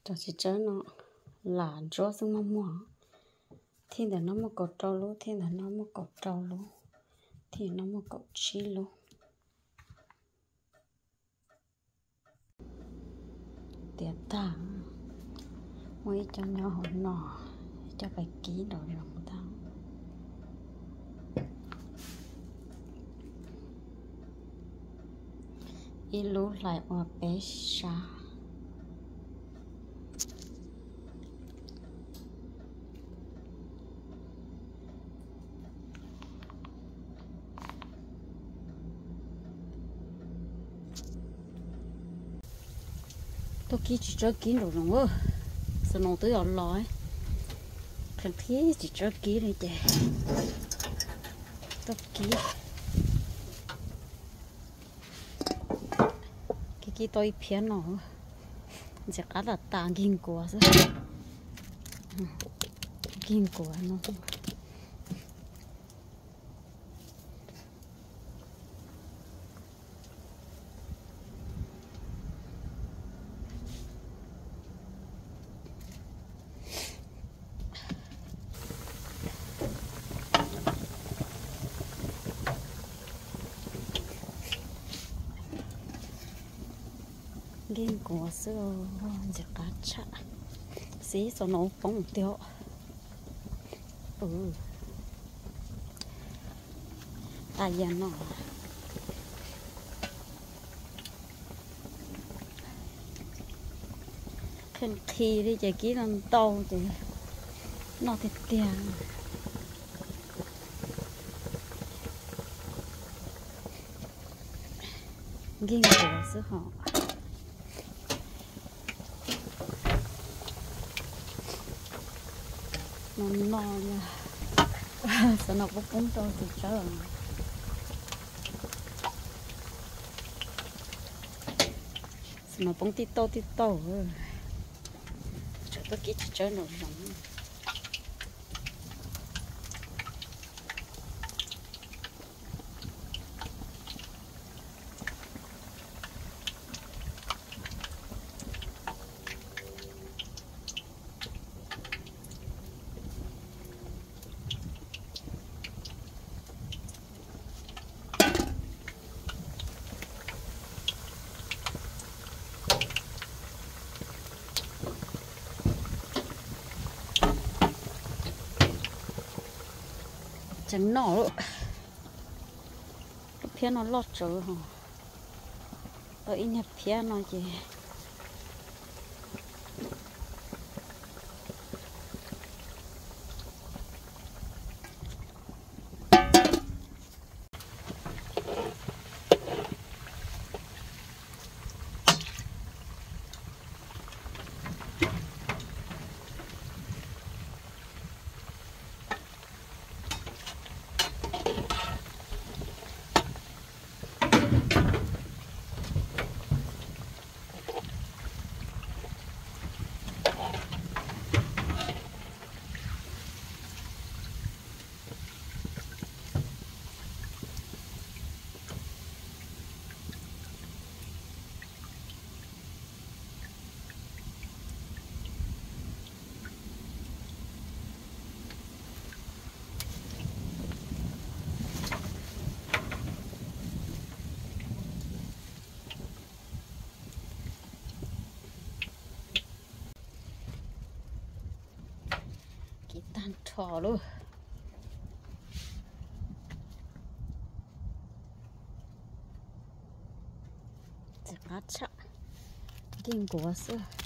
Cov txiv tsawb no lam ntsuab xwb muaj muag. Thij ntawm no muaj kaum rau lub, thij ntawm no muaj kaum rau lub, thij no muaj kaum tsib lub. Tiav tag, muaj ib co nyob hauv no, ib co pais kib nraum zoov tag. Ib lub hlais ua peb sab. Tuaj kib txiv tsawb kib nraum zoov, snow twb yuav los, qhia qhib txiv tsawb kib li ces tuaj kib. Kib kib tau ib phiab no, ntxim qab tas tas nkig nkuav xwb. Nkig nkuav no. Nkig nkuav xwb, ntxim qab tshaj. Xib xos no poob tiag. Tas yam no. Qhia nqhis li ces kib no ntau ces noj tiag tiag. Nkig nkuav xwb hos. No no, xov no poob poob rau txiv tsawb. Xov no poob tij tauj tij tauj. Tsam tuaj kib txiv tsawb nraum zoov. Tseem noj lub phiab no loj tsawv hos. Tau ib nyuag phiab no ces Kib tag nrho lawm. Txiv qab tshaj, nkig nkuav xwb.